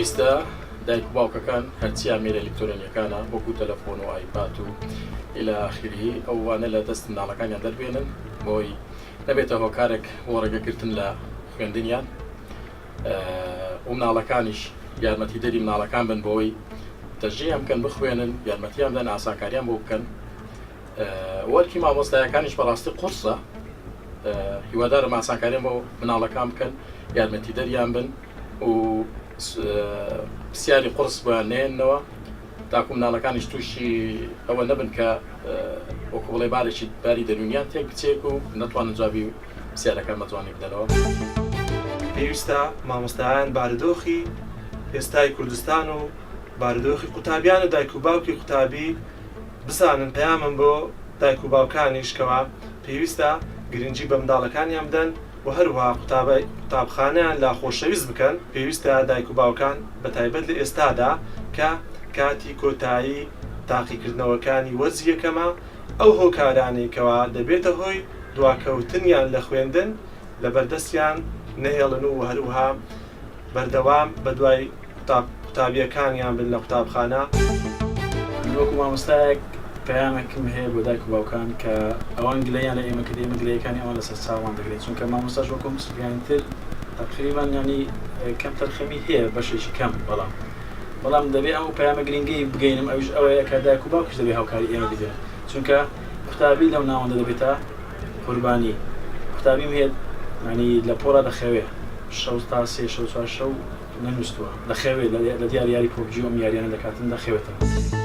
پێویستە دایک و باوکەکان هەرچی ئامێرە ئەلیکترۆنیەکانە وەکو تەلەفۆن و ئایپاد و الی آخره ئەوانە لە دەست مناڵەکانیان دەربێنن بۆی نەبێتە هۆکارێک بۆ ڕێگەگرتن لە خوێندنیان و مناڵەکانیش یارمەتیدەری مناڵەکان بن بۆی تەشجیعیان بکەن بخوێنن یارمەتیان بدەن ئاسانکاریان بۆ بکەن وەرکی مامۆستایەکانیش بەڕاستی قورسە هیوادارم ئاسانکاریان بۆ مناڵەکان بکەن یارمەتیدەریان بن و پرسیاری قوڕس بۆیان نێنەوە تاکو مناڵەکانیش تووشی ئەوە نەبن کە وەکو بڵێ بارێکی باری دەروونیان تێک بچێت و نەتوانن جوابی پرسیارەکان بە جوانی بدەنەوە. پێویستە مامۆستایان بارودۆخی ئێستای کوردستان و بارودۆخی قوتابیان و دایک و باوکی قوتابی بزانن، پەیامم بۆ دایک و باوکانیش کەوا پێویستە گرنگی بە منداڵەکانیان بدەن و هەروەها قوتابخانەیان لا خۆشەویست بکەن، پێویستە دایک و باوکان بەتایبەت لە ئێستادا کە کاتی کۆتایی تاقیکردنەوەکانی وەرزی یەکەمە ئەو هۆکارانەی کەوا دەبێتە هۆی دواکەوتنیان لە خوێندن لەبەردەستیان نەهێڵن و هەروەها بەردەوام بەدوای قوتابییەکانیان بن لە قوتابخانە. من وەکو مامۆستایەک پەیامێکم هەیە بۆ دایک و باوکان کە ئەوان گلەییان لە ئێمە کرد ئێمە گلەیەکانی ئەوان لەسەر چاومان دەگرین چونکە مامۆستاش وەکو هەموو تر تەقریبەن یانی کەم تەرخەمی هەیە بەشێکی کەم بەڵام بەڵام دەبێ ئەو پەیامە گرنگەی بگەینم ئەویش ئەوەیە کە دایک و باوکیش دەبێ هاوکاری ئێمە ببن چونکە قوتابی لەو ناوەندە دەبێتە قوربانی قوتابیم هەیە ینی لە پۆڵا دەخەوێ شەو تا سێ شەو چوار شەو نەنووستووە دەخەوێ لە دیار یاری پۆبجی و ئەم یاریانە دەکاتن دەخەوێتەوە.